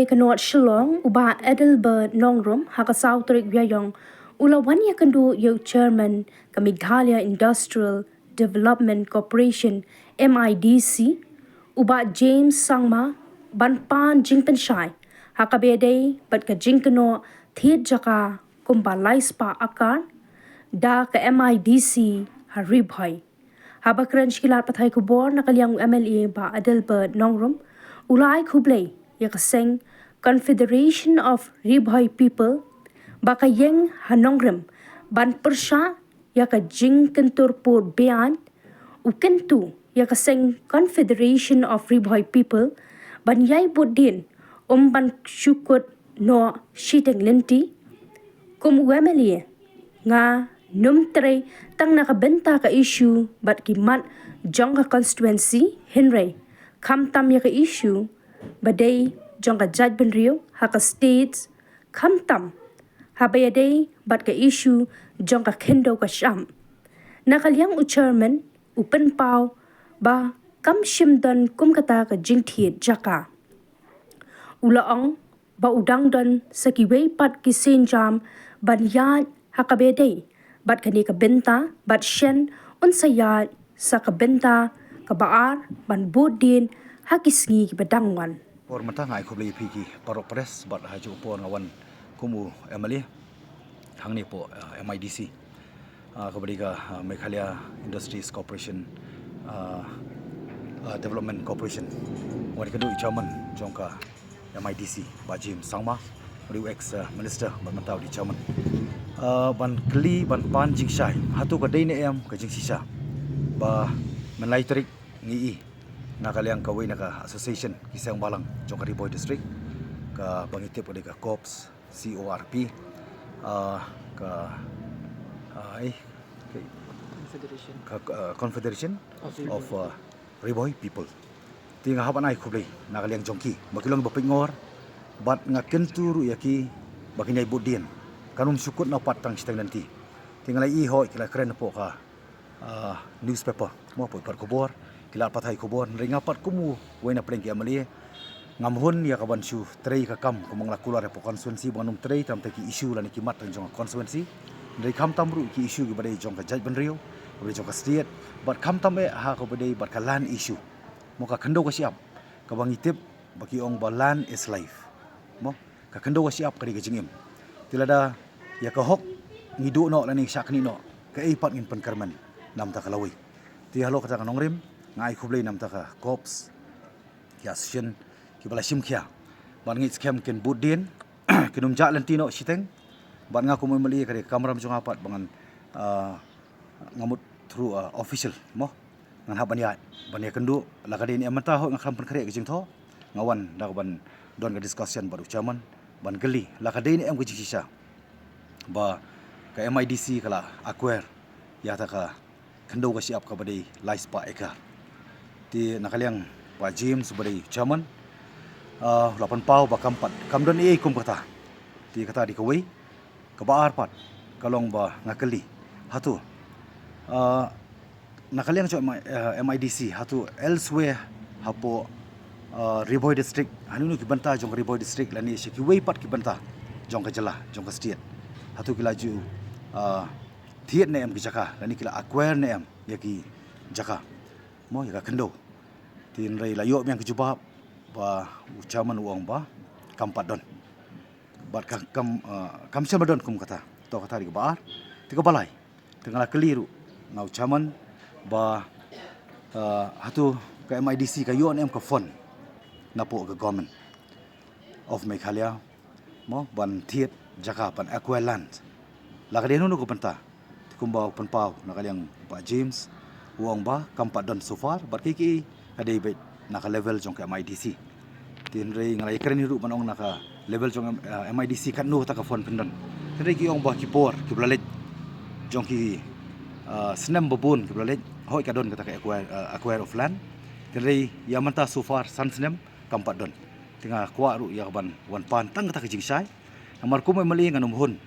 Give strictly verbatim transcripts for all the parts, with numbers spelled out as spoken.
ka North Shillong, u Bah Adelbert Nongrum, ha ka saw tarik Waiong, u la wan ïakynduh ïa u Chairman ka Meghalaya Industrial Development Corporation, M I D C, u Bah James Sangma, ban pan jingpynshai ha kaba ïadei bad ka jingkynnoh thied jaka kumba laispah akar da ka M I D C ha Ri Bhoi. Haba kren sha ki lad pathai khubor na ka liang u M L A Bah Adelbert Nongrum, u la ai khublei ïa ka seng Confederation of Ri Bhoi People ba ka ïeng ha Nongrim ban pyrshah ïa ka jingkyntur pud beaiñ, u kyntu ïa ka seng Confederation of Ri Bhoi People ban ïai bud dien, um ban shu kut noh shiteng lynti. Kum u M L A, nga ngam trei tang na ka bynta ka issue bad ki mat jong ka constituency, hynrei khamtam ïa ka issue ba dei jong ka jaitbynriew ha ka state, khamtam haba ïadei bad ka issue jong ka khyndew ka shyiap. Na ka liang u Chairman, u pynpaw ba kam shym don kum kata ka jingthied jaka. U la ong ba u dang don sa kiwei pat ki sienjam ban ïaid ha kaba ïadei bad kane ka bynta, bad shen un sa ïaid sa ka bynta kaba ar ban bud dien ha ki sngi kiba dang wan. Por mynta nga ai khublei ïa phi ki paralok press bad ha juh por nga wan kum u M L A hangne hapoh, uh, M I D C, uh, kaba dei ka, uh, Meghalaya Industries Corporation, uh, uh, Development Corporation. Wan ïakynduh ïa u Chairman jong ka M I D C, Bah James Sangma, u dei u ex, uh, minister bad mynta u dei Chairman. Uh, ban kylli, ban pan jingshai, hato ka dei ne em ka jingshisha ba mynlai tarik ngi i na ka liang kawei na ka association ki seng balang jong ka Ri Bhoi District, kaba ngi tip ka dei ka CORPS, C O R P, uh, ka, uh, eh, ka, Confederation ka, uh, Confederation of Ri of, Bhoi. Uh, Ri Bhoi People. Te nga hap ban ai khublei na ka liang jong ki ba ki long ba pynngor bad nga kyntu ruh ïa ki ba kin ïai bud dien. Kan ym shu kut noh pat tang shiteng lynti. Te nga la i hooid ki la kren hapoh ka, ah, newspaper, mo, hapoh paper khubor, ki la pathai khubor, hynrei nga pat kum uwei na pdeng ki M L A, ngam hun ïa ka ban shu trei ka kam kum nga la kular hapoh constituency, ba ngan ym trei tang ki issue lane ki mat jong ka constituency. Hynrei khamtam ruh ki issue kiba dei jong ka jaitbynriew, kiba dei jong ka state, bad khamtam eh ha kaba dei bad ka land issue, mo, ka khyndew ka shyiap, kaba ngi tip ba ki ong ba land is life, mo. Ka khyndew ka shyiap ka dei ka jingim. Te lada ïa ka hok ngi duh noh lane ngi shah khniah noh, kaei pat ngin pynkyrmen na bynta ka lawei. Te halor kata ka nongrim, nga ai khublei na bynta ka CORPS, ki association kiba la shim khia ban ngeit skhem kin bud dien, kin ym jah lynti noh shiteng. Bad nga kum u M L A ka dei ka kamram jong nga pat ba ngan, ah, nga mut through, ah, official, mo, ngan hap ban ïaid ban ïakynduh. La ka dei ne em mynta, hooid nga khlem pynkhreh ka jingthoh, nga wan da ka ban don ka discussion bad u Chairman ban kylli la ka dei ne em ka jingshisha ba ka M I D C ka la acquire ïa kata ka khyndew ka shyiap kaba dei laispah acre. Te na ka liang Bah James uba dei Chairman, ah, u la pynpaw ba kam pat, kam don ei ei kum kata. Te kata dei kawei. Kaba ar pat ka long ba nga kylli, hato, ah, na ka liang jong M I, ah, M I D C, hato elsewhere hapoh, ah, Ri Bhoi District, ha kino kino ki bynta jong ka Ri Bhoi District lane sha kiwei pat ki bynta jong ka jylla, jong ka state, hato ki la ju, ah, thied ne em ki jaka lane ki la acquire ne em ïa ki jaka, mo, ïa ka khyndew? Te hynrei la ïoh biang ka jubab ba u Chairman u ong ba kam pat don. Bad ka, kam, ah, kam shym la don kum kata. To kata dei kaba ar. Te kaba lai, te nga la kylli ruh na u Chairman ba, ah, hato ka M I D C ka ïoh ne em ka fund napoh ka Government of Meghalaya, mo, ban thied jaka, ban acquire land? La ka dei hano hano ka bynta? Te kumba u pynpaw na ka liang Bah James, u ong ba kam pat don so far, bad kiei kiei ka dei beit na ka level jong ka M I D C. Te hynrei nga la ïakren hi ruh ban ong na ka level jong, eh, M I D C katno kata ka fund pyndon. Te hynrei ki ong ba ki por kiba la leit, jong ki, eh, snem ba bun kiba la leit, hooid ka don kata ka acquire, eh, acquire of land. Te hynrei ïa mynta so far san snem kam pat don. Te nga kwah ruh ïa ka ban wan pan tang kata ka jingshai. Namar kum u M L A ngan ym hun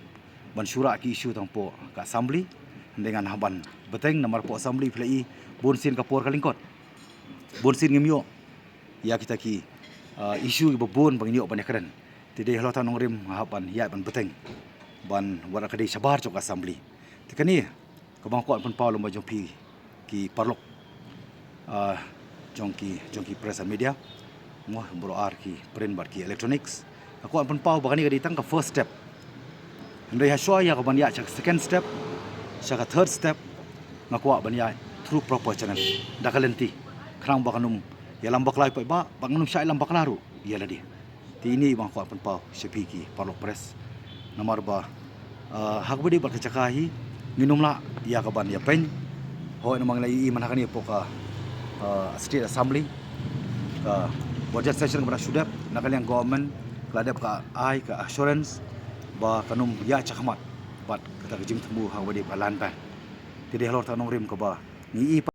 ban shu rah ki issue tang hapoh ka assembly. Hynrei ngan hap ban bteng namar hapoh assembly phi la i, bunsien ka por ka lyngkot, bunsien ngim ïoh ïa kita ki, uh, issue kiba bun ba ngin ïoh ban ïakren. Te dei halor kata ka nongrim nga hap ban ïaid ban bteng ban wat ka dei shabar jong ka assembly. Te kane kaba nga kwah pynpaw lem bad jong phi ki paralok, uh, jong ki, jong ki press and media, mo, baroh ar ki print bad ki electronics. Nga kwah pynpaw ba kane ka dei tang ka first step. Hynrei ha shuwa ïa kaban ïaid sha ka second step, sha ka third step, nga kwah ban ïaid through proper channel, da ka lynti, khnang ba kan ym ïalam bakla ïa u paidbah, ba kan ym shah ïalam bakla ruh ïa lade. Te ine i ba nga kwah pynpaw sha phi ki paralok press. Namar ba, uh, ha kaba ïadei bad ka jaka hi, ngin ym lah ïa kaban ïapeiñ. Hooid, namar ngi la ïohi mynta ha kane hapoh ka, uh, State Assembly, ka budget session kaba la shu dep, na ka liang government ka la dep ka ai ka assurance ba kan ym ïaid shakhmat bad kata ka jingthmu ha kaba ïadei bad ka land bank. Te dei halor kata ka nongrim kaba ngi ïohi